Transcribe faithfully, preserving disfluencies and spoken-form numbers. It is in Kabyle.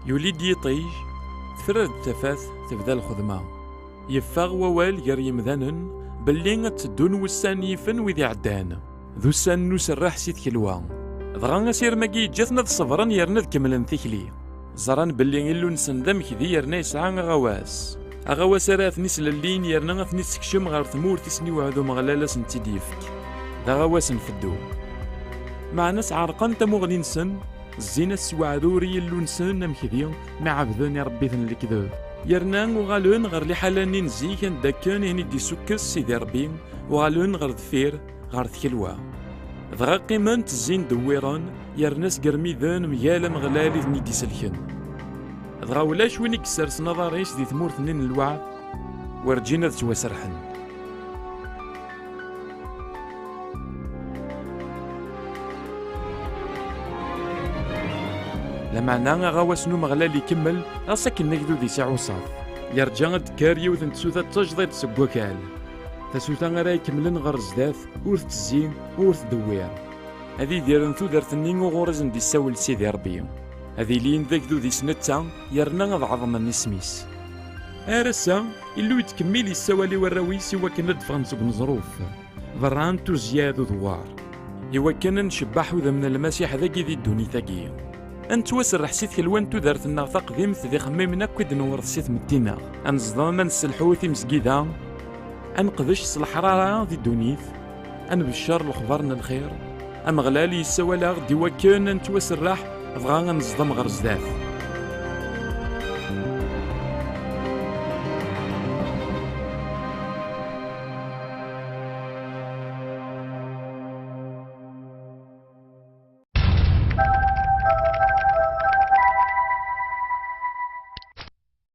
Yuli-d yiṭij, tefra-d tafat, tebda lxedma. Yeffeɣ wawal gar yimdanen belli ad teddun wussan yifen wid iɛeddan. D ussan n userreḥ si tkelwa. Dɣa asirem-agi yeǧǧa-ten ad ṣebren yerna ad kemmlen tikli. Ẓran belli Illu-nsen d amekdi yerna yesɛa aɣawas. Aɣawas ara ten-islellin yerna ad ten-issekcem ɣer tmurt i sen-iwɛed Umeɣlal ad sen-tt-id-yefk. D aɣawas n feddu. Meɛna sɛerqen tamuɣli-nsen, zzin-as s weɛrur i Illu-nsen amekdi mi ɛebden irebbiten n lekdeb. Yerna uɣalen ɣer liḥala-nni n zik anda akken i ten-id-isukkes Sidi Ṛebbi, uɣalen ɣer deffir, ɣer tkelwa. Dɣa qqimen ttezzin-d wwiren, yerna sgermiden mgal Ameɣlal i ten-id-iselken. Dɣa ulac win i yessersen aḍar-is di tmurt-nni n lweɛd, werǧin ad ttwaserḥen. Lameɛna aɣawas n Umeɣlal ikemmel, ɣas akken agdud-is iɛuṣaf. Yerǧa ad d-tekker yiwet n tsuta d tajdiṭ seg wakal. Tasuta ara ikemmlen ɣer zdat, ur tettezzi, ur tdewwir. Ad idiren tudert-nni uɣur i sen-d-issawel Sidi Ṛebbi. Ad ilin d agdud-is netta, yerna ad ɛeḍmen isem-is. Ar ass-a, Illu yettkemmil yessawal i warraw-is i wakken ad d-ffɣen seg uneẓruf, berra n tuzzya d udewwar. I wakken ad ncebbeḥ udem n Lmasiḥ dagi di ddunit-agi. Ad nettwaserreḥ si tkelwa n tudert-nneɣ taqdimt d ixemmimen akk i d-newreḍ si tmetti-nneɣ. Ad neẓdem, ad nesselḥu timezgida, ad neqdec s leḥrara di ddunit, ad nbeccer lexbar n lxir. Ameɣlal yessawal-aɣ-d i wakken ad nettwaserreḥ, dɣa ad neẓdem ɣer zdat.